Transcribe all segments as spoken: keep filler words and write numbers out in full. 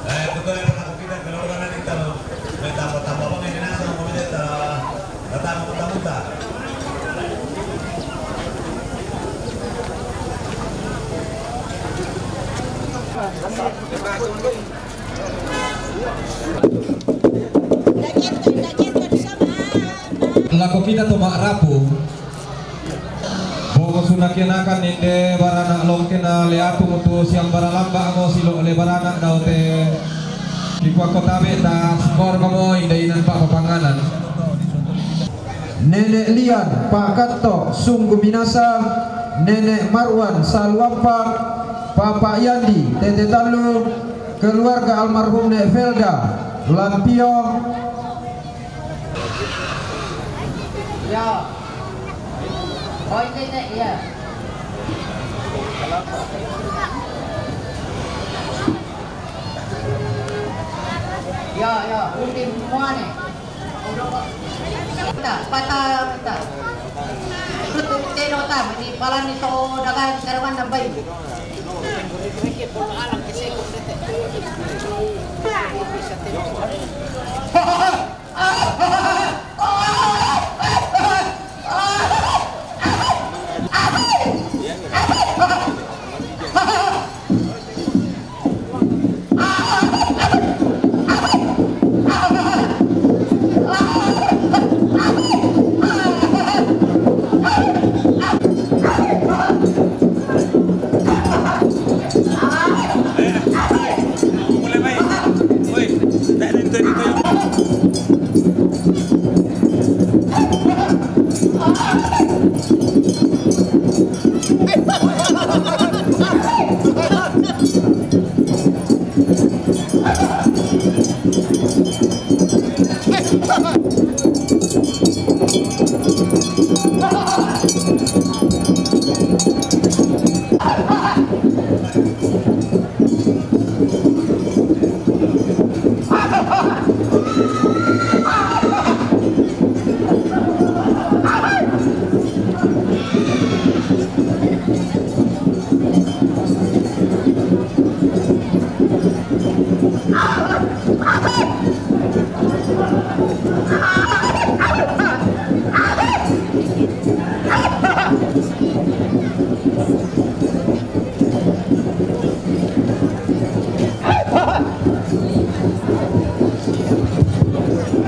Eh, tutto il ragazzo qui per loro veramente tanto, per tanto, tanto, tanto, tanto, tanto, tanto, tanto. Lako kita to ma'rapu. Bongo sunakianakan nende barana longkena leatu mutu siang baralamba mo silo le barana daote. Kipua kotabe ta skor mo inde inan pa papanganan. Nenek Lian, Pak Katto, Sungguh Minasa, Nenek Marwan, Saluampa, Papa Yandi, Tete Tallu, keluarga almarhum Nek Felda, Lampio. Ya. Oh, ini, Nek, ya. Ya, ya, ultim semua nih. Patah, patah, patah. Tutup teno tam, ini palan ni to dagan karawan nambai.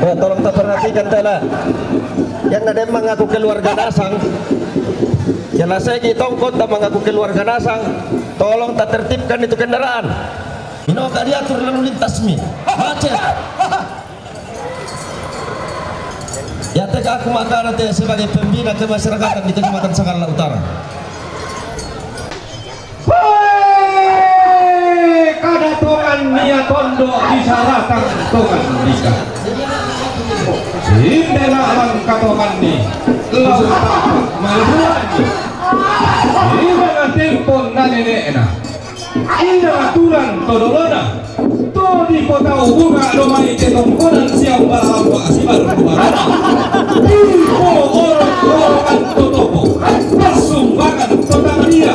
Ya, tolong ta perhatikan tela. Yang ada mengaku keluarga Nasang. Yang saya ki tongkot ta mengaku keluarga Nasang. Tolong ta tertibkan itu kendaraan. Ino ka diatur lalu lintas mi. Macet. Ya, tega aku makana te sebagai pembina kemasyarakatan di Kecamatan Sagala Utara. Woi, kada tongan nia tondok di saratang tongan nika. Inde larang katongan ni, lau tapak maluan ni. Inde na tempon na nenekna. Ina aturan to dolona, to dipotau bunga do mai te tongkonan siambara lamba sibar kuarana. Dipo orong-orongan to topo, pasumbangan to tangan ia,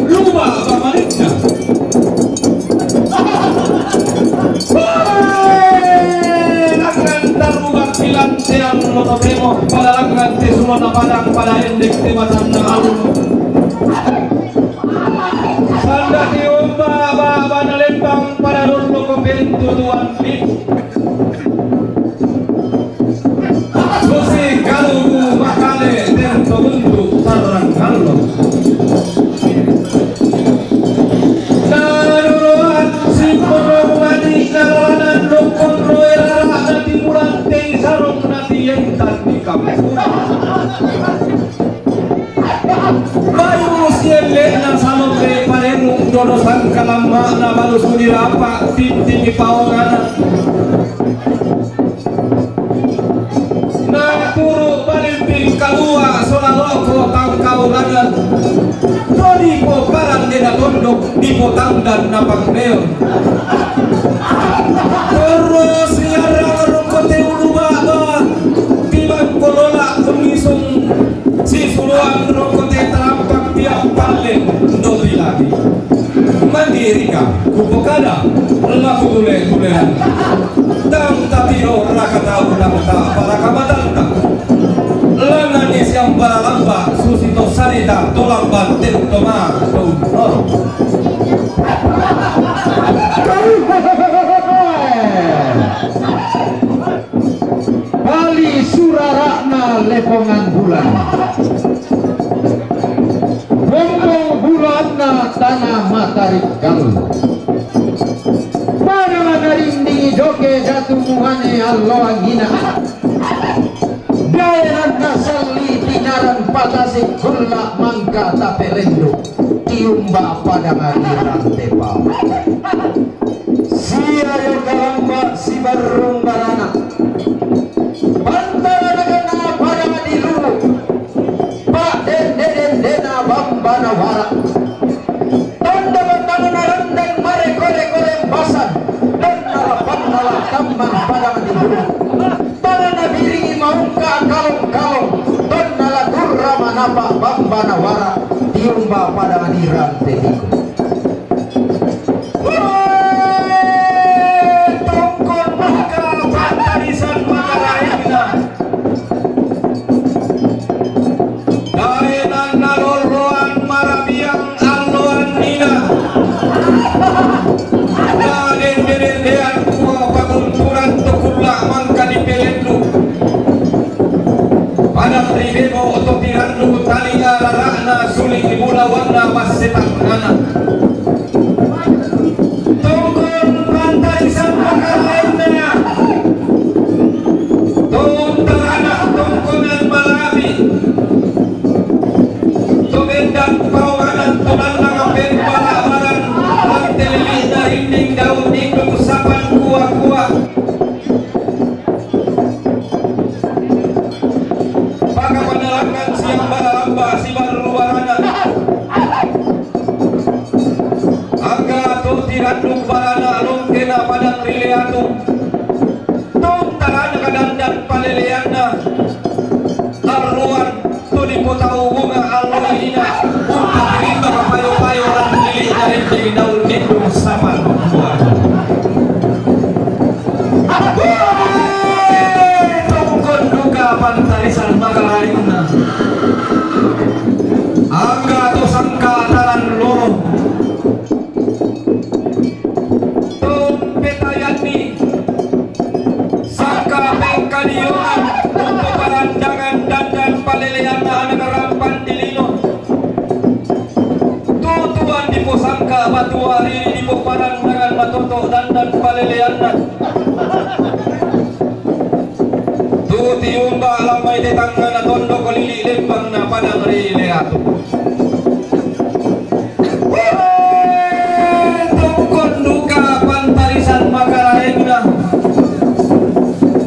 luma bamanikna. Langan tarubak pilantean motopemo, pada langan te sulona padang, pada endek te matanna alun. Sanda tiumba baba na lembang pada dondo ko pentu tuan lit. Susi galugu makale tento bentuk sarang hallo. Nanuruan si porong mani naranan dokon roe rara nati bulan tei sarong nati yentan di kampung. Bayu sielle'na salombe paremu dodo sangkalamma'na balu sudira apa tinting paongana. Naturu balimbing kalua sola loko tangkau langan. Dodi poparan dena tondok di potangdan napang beon. Terus yarang rokko te ulu baba tibang kolola kumisung. Si suluang rokko te tarampak tiang palle ndo bilani. Mandirika kupokada laku tule-tulean. Tang tatiro raka tau tang ta paraka matanta. Langani siambara lamba susito sarita tolamban tentoma tau. Bali surara'na lepongan bulan. Rombong bulanna tana matarik gallu. Pada manarindingi joge datu muane alloangina. Daeranna salli tinaran patasik kulla mangka tapelendu. Tiumba padang adi rante pau. Sia yo kalamba sibarrung barana. Pantara dagana padang adi lulu. Pa dende-dendena bambana wara. Tanda batangna randang mare kore-kore basan. Dan nala pannala tamman padang adi lulu. Tana nabiringi maungka kalong-kalong, tonna la turra manapa bambana wara, tiumba padang adi rante tiku. Wee, tongkon maka pantarisan maka lainna. Daenanna lolloan marabiang alloannina. Na dende-dendean kua patunturan to kulla mangka dipelendu. Padang ri bebo to tirandu talinga rara'na suling bulawanna massetangngana. Tongkon pantarisan makalaenna. Tongtarana tongkonan malabi. To bendan paonganan to nannang pembala-balan lan telelina rinding daun nindung sapan kua-kua. Pakapanalangan siambara lamba sibarru barana. Angga to tiranduk barana longkena padang rileatu. Tongtarana kadandan paleleanna. Arruan to dipotau bunga alloina. Unta tirimba kapayo-payo lan lili'na rente daun nindung sapan buah. Tongkon duka pantarisan makalainna. Angga to sangka taran lolo. Tom petayanni sangka pengkadiongan untuk parandangan dandan paleleanna anak rampan di lino. Tutuan diposangka batuari dipoparandangan matoto dandan paleleanna. Tu tiumba lamai tetangga na tondok lili lembang na padang ri leatu. Tongkon duka pantarisan makalaengna.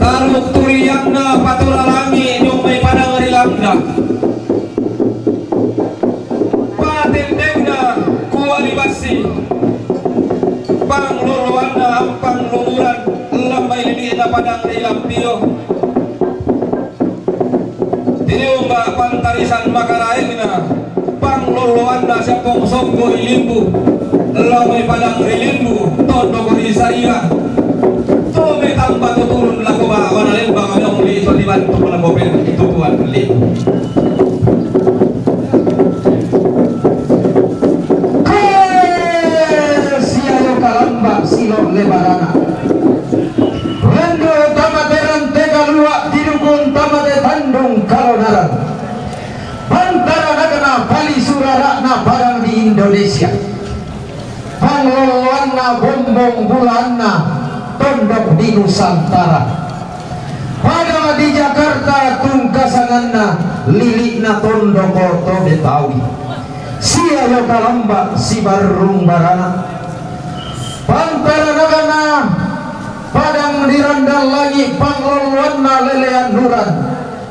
Taruk turiangna patola langi nyummai padang ri langga. Patendengna kuali bassi. Pangloloanna ampang lumuran, lambai lili'na padang ri Lampio. Tiniumba pantarisan makaraengna, pangloloanna siampong songgo i Limbu, lambai padang ri Limbu, tondok ri Saia. Tome tamba tuturun lako ba wana lembang meong li to dibantu lako pen tutuan Limbu. Kol siayo kalamba silo lebarana. Rendo tamate rante kalua tidukun tamate tandung kalonaran. Pantaranakna pali surara'na padang di Indonesia. Pangloloanna bombong bulaanna tondok di Nusantara. Padang di Jakarta tungkasanganna lili'na tondoko to Betawi. Sia yo kalamba sibarrung barana. Pantaranakna padang di Randan Langi pangloloanna lelean nuran.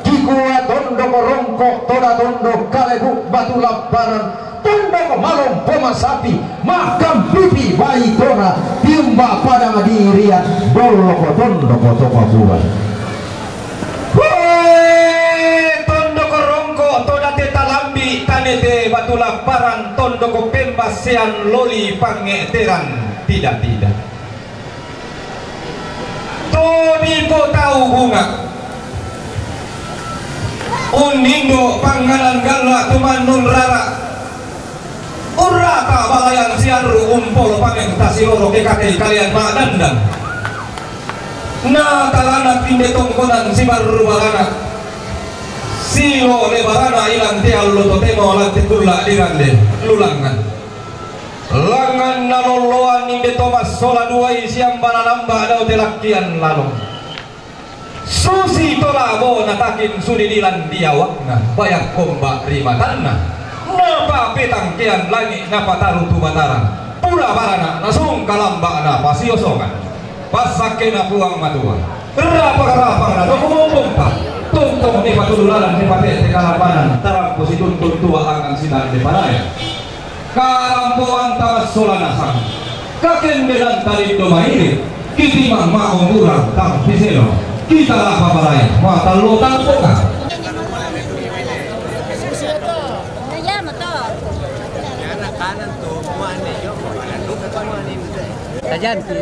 Kikua tondok rongko toda tondok kalebu batu lapparan. Tondoko malompo masapi, makampipi baitona, tiumba padang dirian, bolloko tondoko to Papua. Hoe, tondoko rongko toda te talambi, tanete batu lapparan, tondoko pembasean loli pangeteran, tidak-tidak. To dipotau bunga. Unnindo panganan galla tumannun rara. Urrata balayan siarru umpolo pameng tasiloro ke kakei kalean ma'dandang. Na talanak inde tongkonan sibarru barana. Silo lebarana ilang te allo totemo lante kulla dirande lulangan. Langngan nalolloan inde to massola duai siambana lamba dao te lakkian lalong. Susi to labo natakin sudidilan diawakna, bayak komba ri matanna. Napapetangkean langi napataru tu Batara. Pura barana nasungka lambana pasiosongan. Passakkena Puang Matua. Rapang-rapang na to kumombongka. Tongtong ni patululalan ni pate te kalapanan. Tarampo situntun tua angan sitan ni panaya. Karampoan tamassola nasang. Kakendelan talindo mairi. Kitimang maongurang tang piseno. Kita lapa balai matallo tampoka. Iya, motor. Tajan, Ki.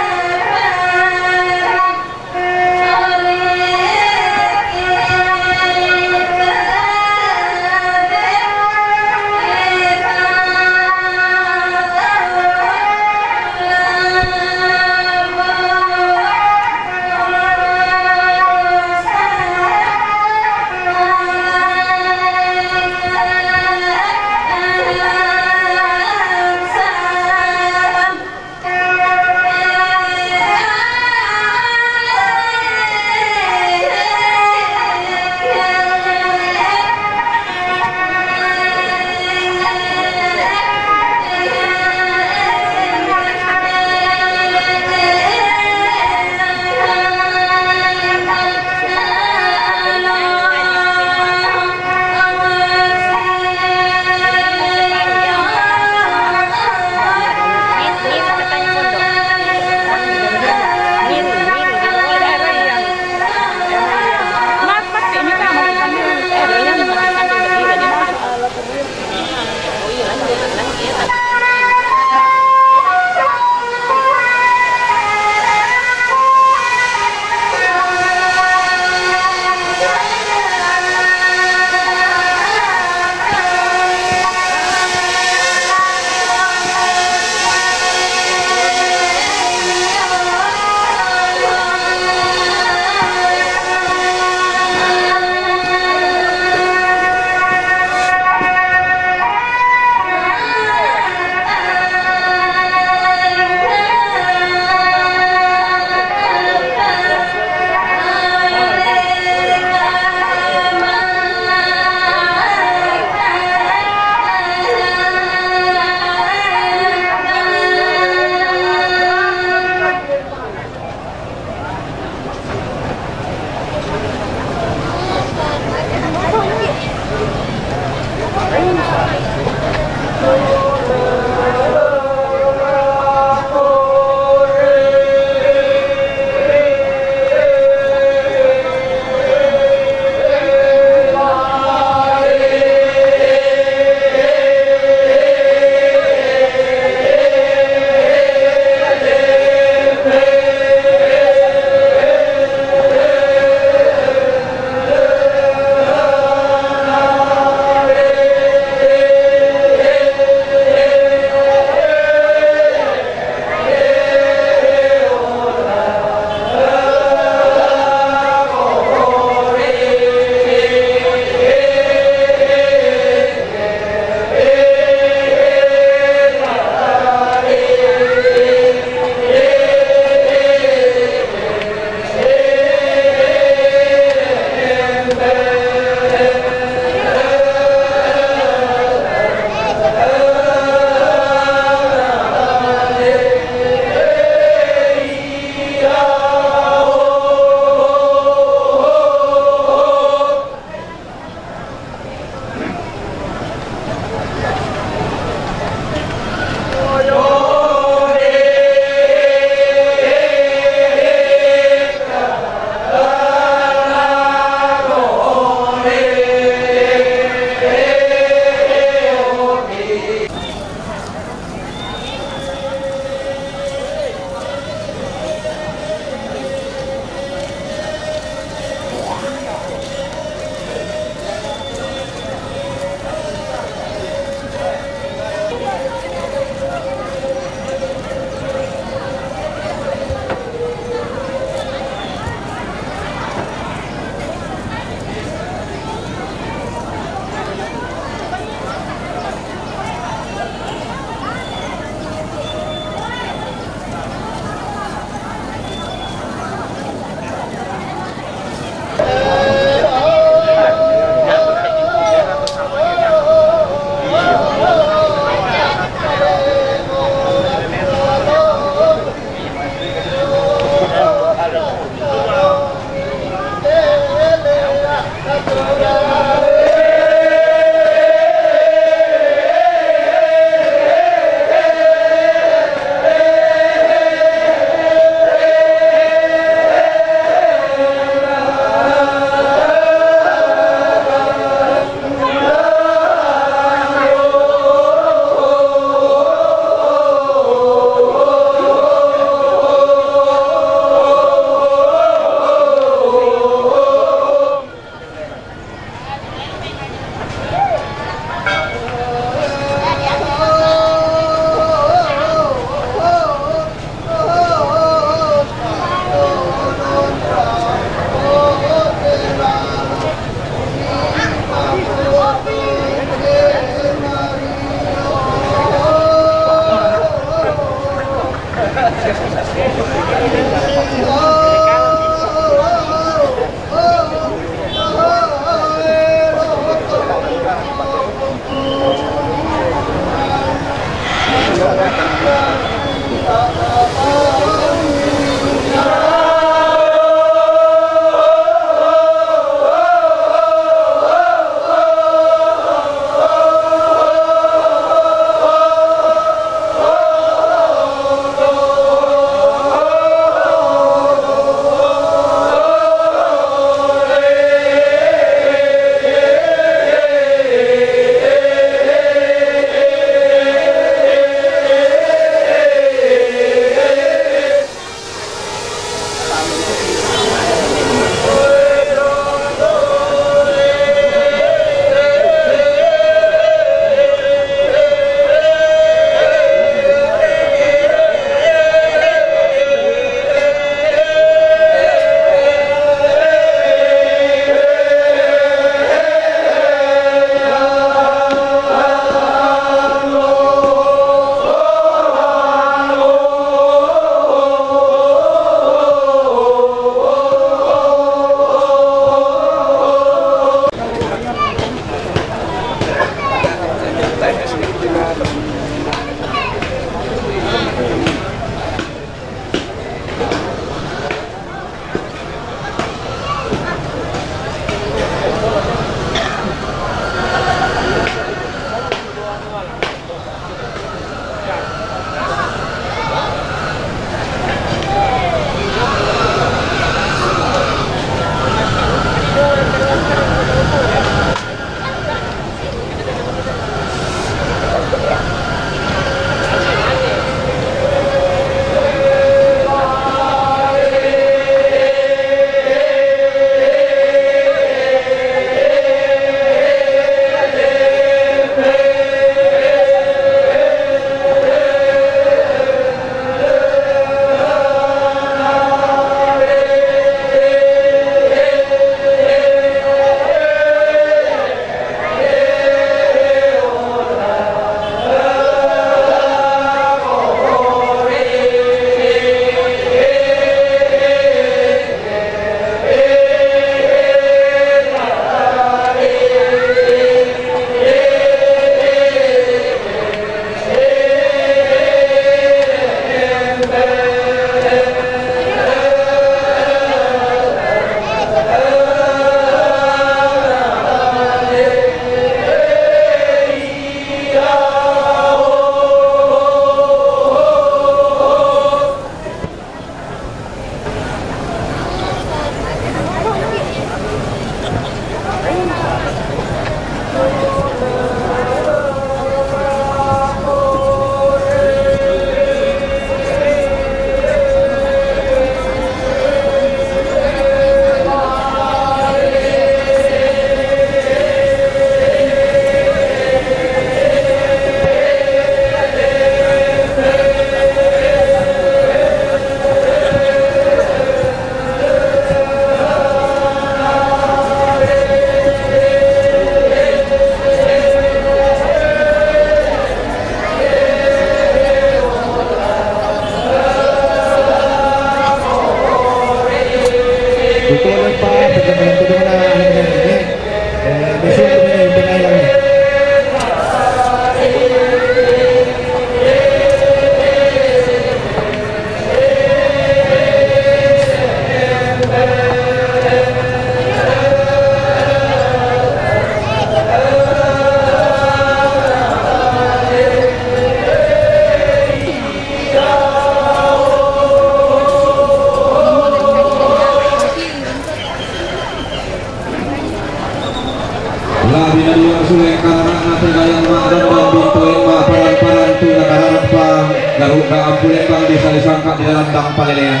Labi na dua suleng karara'na te gayang ma'dandang bintoeng ma'paran-paran tu nakararappa garu' ga'ampu lembang di sali sangka' di dalandang palelean.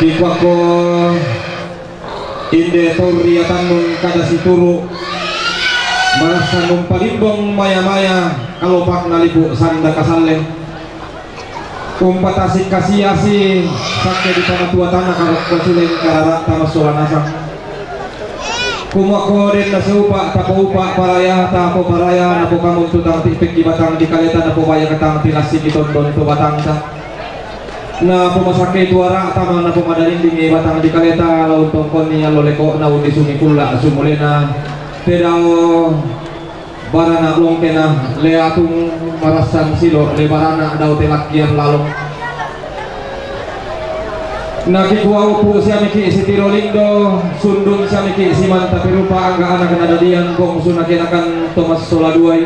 Kikuakko inde torri atannun kada situru', marassan umpalimbong maya-maya kalopakna lipu' sanda kasalle. Umpatasi-kasiasi sakke di pamatua tana karokko suleng karara'ta massola nasang. Kumua ko den naseupa' tapoupa' paraya, tapoparaya, napokamun tu tang ti'pekki batang di kaleta, napobaya katang tilassiki tondon to batangta. Napomasakkei tu ara'ta ma napomadarindingi batang di kaleta, la untongkonni allo leko'na, unnisungi kulla' sumulena, te dao barana' longkena, le atung marassan silo, le barana' dao telakkian lalong. Nakikua uppu' siamiki' sitiro lindo, sundun siamiki' simanta pirupa angga anak nadadian, bongsu nakenakan to massola duai.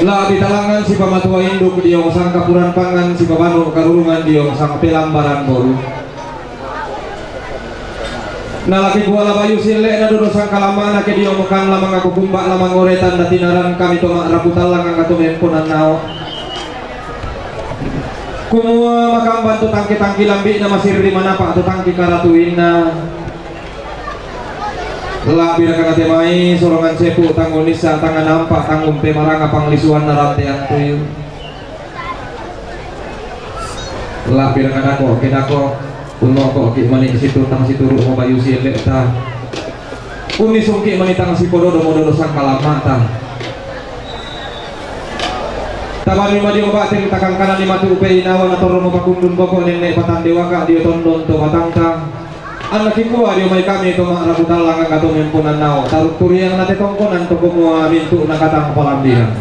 La'bi talangngan sipamatua induk diong sangkapuran pangngan, sipabanu' karurungan diong sangpelambaran boru. Nalaki kuala bayu sille'na dodo sangkalamma'na ke dio mekang lamang aku kumba' lamang ore tanda tinaran kami to ma'rapu tallang angka to memponan nao'. Kumua makamban to tangki-tangki lambi'na masirri manapa' to tangki karatuinna. La'biraka natemai sorongan sepu' tanggung nissa tangnga nampa' tanggung pemaranga panglisuanna rantean tuyu. La'biraka dako' ke dako', unno'ko'ki' mani' situ tang situru' mabayu sielle'ta. Unnisungki' mani' tang sipododo-mododo sangkalamma'ta. Tabanni madio ba'teng takangkanani matu' pe inawa natorro mapakundun boko' nenne' patandewaka' dio tondon to batangta. Anna kikua dio mai kami to ma'rapu tallang angka to memponan nao', tarutturiang natetongkonan to kumua mintu' nakatang palambihan.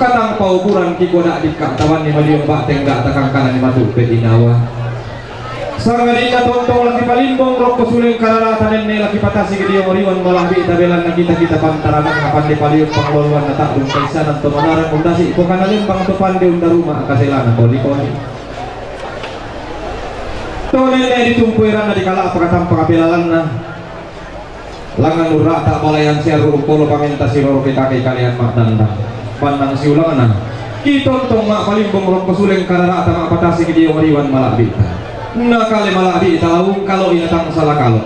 Katang paukuran kikua da'dikka' tabanni madio ba'teng da' takangkanani matu' pe inawa. Sangadinna tontong laki palimbong rokko suleng karara'ta nenne' laki patasi ke dio moriwan mala'bi'ta belanna kita-kita pantarananna pande paliuk pangloloanna ta'dung paissanan to manarang undasi' ko kana lembang to pande undaruma' kaselana koli-koli. To nenne' ditumpu eranna dikala' pakatampaka pelalanna. Langngan urra'ta balayan siarru' umpolo pamenta siroro pekakei kalean ma'dandang. Pannang siulangna. Kitontong ma'palimbong rokko suleng karara'ta ma'patasi ke dio moriwan mala'bi'ta. Nakale mala'bi'ta laung kalo'i natang sala kalo'.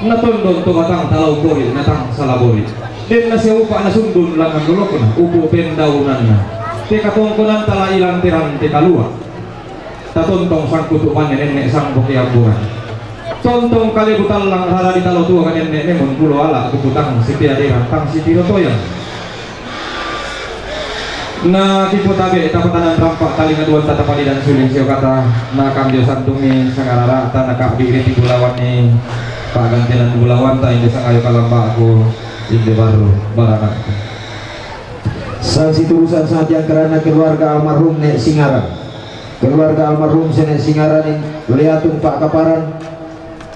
Natondon to batangta laung bori' natang sala bori'. Den nasiaupa' nasundun langngan lolokna upu' pendaunanna. Te katongkonanta la ilang terante kalua'. Tatontong sangkutu' banne nenne' sangboke amburan. Tontong kalebu tallang rara ditalo tua ka nenne' memon pulo ala' kuku tang sipeaderan tang sitiro toyang. Na kipotabe' tapatanan rampa' talinga duanta tapalidan suling siokata, na kandio santungi sangarara'ta naka'bi' riti bulawanni pa'gantinan bulawanta inde sangayo kalamba'ku inde barru barana'ku. Sasiturusan satiangkaranna keluarga almarhum Ne' Singarang. Keluarga almarhum Sene Singaraning Leatung Pa'kaparan,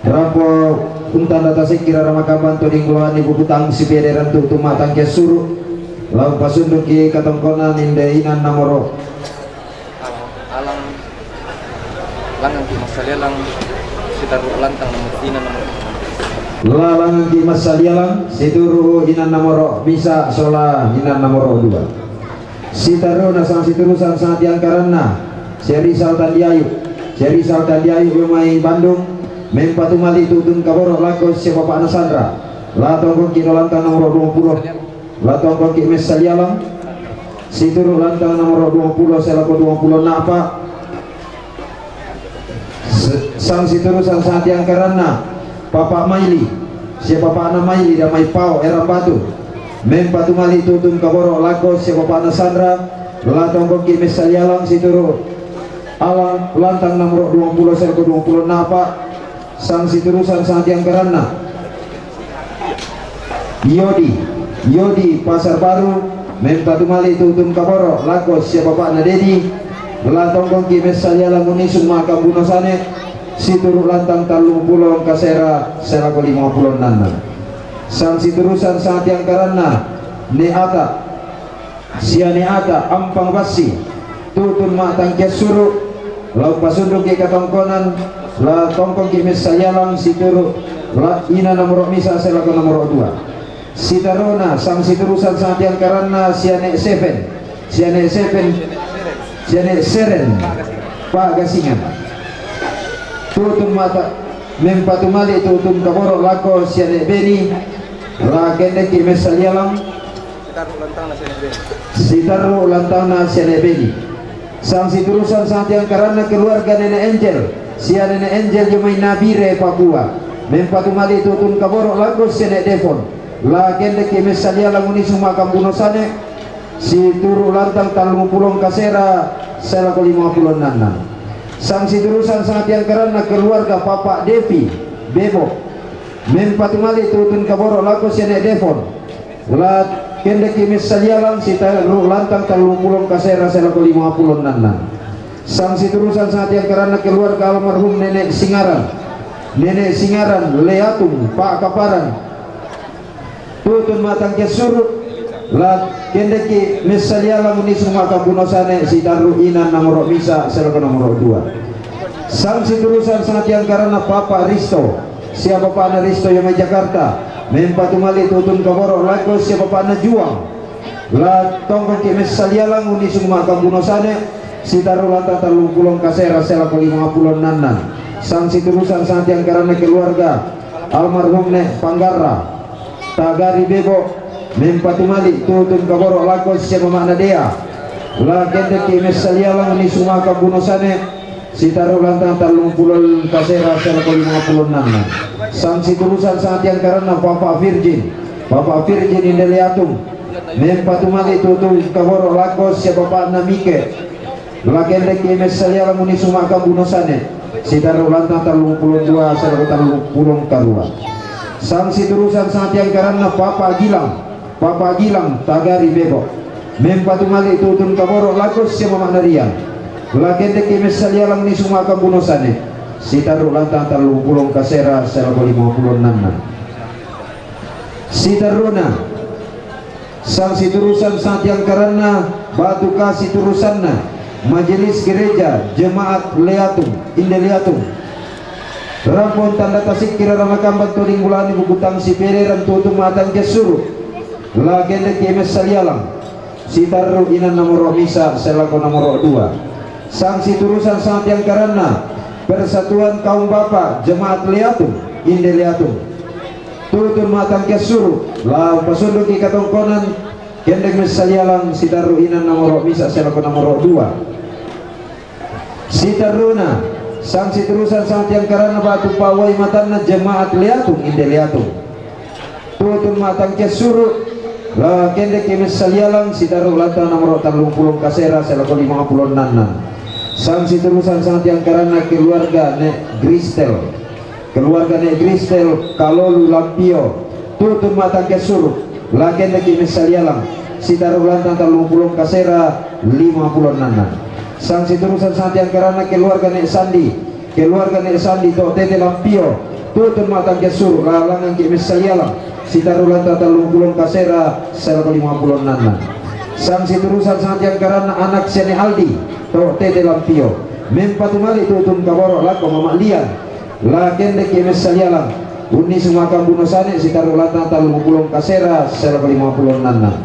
rampo untanda tasekkira ramakamban to dinggoanni bubutang sipederan tu'tu matangke assuru', la umpasundukki katongkonan inde inan namoro. Alang, alang, langangki massalialang, sitaru lantang nomor ina nomor. La langangki massalialang, situru inan namoro bisa sola inan namoro dua. Sitaru nasang siturusan satiangkaranna, Serisal Tandiayu. Serisal Tandiayu yomai Bandung, mempatumali tutun kaboro lako sia bapakna Sandra. La tongkongki dolantang nomor dua puluh. La tongkongki messalialang. Situru lantang nomor dua puluh selako dua puluh napa. Sang situru sang satiangkaranna, Papa Maili, sia bapakna Maili damai pao erang batu. Mempatumali tutun kaboro lako sia bapakna Sandra, la tongkongki messalialang situru. Alang lantang nomor dua puluh, serko dua puluh napa. Sang siturusan sangatiangkaranna Yodi, Yodi Pasar Baru, mempatumali tutun kaboro lako sia bapakna Dedi, la tongkongki messalialang unisung makambuno sane, situru lantang tallung pulo kasera selako lima pulo nanna. Sang siturusan sangatiangkaranna Ne Ata, siane Ata ampang bassi, tutun ma'tangkiang suru, la umpasundukki katongkonan, la tongkongki messalialang situru, la ina nomoro misa selako nomoro dua. Sitarona sang siturusan sangatiangkaranna siane Seven, siane Seven, siane Seren, Pagasingan. Tutun mata, mempatumali tutun kaboro lako siane Beni, la kendekki messalialang, sitarru lantangna siane Beni. Sang siturusan sangatiangkaranna keluarga Nene Angel, sia Nene Angel jomai Nabire Papua, mempatumali tutun kaboro lako siane Devon, la kendekki messalialang unisung makambuno sane, situru lantang tallung pulo kasera selako lima pulo nanna. Sang siturusan sangatiangkaranna keluarga Papa Devi Bebo, mempatumali tutun kaboro lako siane Devon, la kendekki messalialang, sitarru lantang tallung pulo kasera selako lima pulo nanna. Sang siturusan sangatiangkaranna keluarga almarhum Nenek Singaran, Nenek Singaran Leatung, Pak Kaparan, tutun ma'tangkiang suru, la kendekki messalialang unisung makambuno sane, sitarru ina nomoro misa selako nomoro dua. Sang siturusan sangatiangkaranna Papa Risto, sia bapakna Risto jomai Jakarta, mempatumali tutun kaboro lako sia bapakna Juang, la tongkongki messalialang unisung makambuno sane, sitarru lantang tallung pulo kasera selako lima pulo nanna. Sang siturusan sangatiangkaranna keluarga almarhum Ne Panggarra, Tagari Bebo, mempatumali tutun kaboro lako sia mama'na Dea, la kendekki messalialang unisung makambuno sane, sitarru lantang tallung pulo kasera selako lima pulo nanna. Sang siturusan sangatiangkaranna Papa Virgin, Papa Virgin Indeliatung, mempatumali tutun kaboro lako sia bapakna Mike, la kendekki messalialang unisung makambuno sane, sitarru lantang tallung pulo dua selako tallung pulo karua. Sang siturusan sangatiangkaranna Papa Gilang, Papa Gilang Tagari Bebo, mempatumali tutun kaboro lako sia mama'na Rian, la kendekki messalialang unisung makambuno sane, sitarru lantang tallung pulo kasera selako lima pulo nanna. Sitarruna sang siturusan sangatiangkaranna batu kasi turusanna Majelis Gereja Jemaat Leatung, Indeliatung, Rampon Tanda Tasikki Raramakamban Toding Bulani Bukutang Sipereran tutun ma'tangkiang suru, la kendekki messalialang, sitarru ina nomoro misa selako nomoro dua. Sang siturusan sangatiangkaranna Persatuan Kaum Bapa Jemaat Leatung, Indeliatung, tutun ma'tangkiang suru, la umpasundukki katongkonan, kendek messalialang, sitarru ina nomoro misa selako nomoro dua. Sitarruna sang siturusan sangatiangkaranna batu pawai matanna Jemaat Leatung, Indeliatung, tutun ma'tangkiang suru, la kendekki messalialang, sitarru lantang nomoro tallung pulo kasera selako lima pulo nanna. Sang siturusan sangatiangkaranna keluarga Ne Gristel, keluarga Ne Gristel Kalolu Lampio, tutun ma'tangkiang suru, la kendekki messalialang, sitarru lantang tallung pulo kasera lima pulo nanna. Sang siturusan sangatiangkaranna keluarga Ne Sandi, keluarga Ne Sandi to Tete Lampio, tutun ma'tangkiang suru, la langngangki messalialang, sitarru lantang tallung pulo kasera selako lima pulo nanna. Sang siturusan sangatiangkaranna anak siane Aldi to Tete Lampio, mempatumali tutun kaboro lako Mama Lian, la kendekki messalialang, unnisung makambuno sane, sitarru lantang tallung pulo kasera selako lima pulo nanna.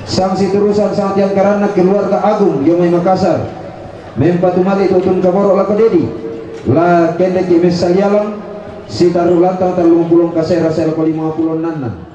Sang siturusan sangatiangkaranna keluarga Agung jomai Makassar, mempatumali tutun kaboro lako Dedi, la kendekki messalialang, sitarru lantang tallung pulo kasera selako lima pulo nanna.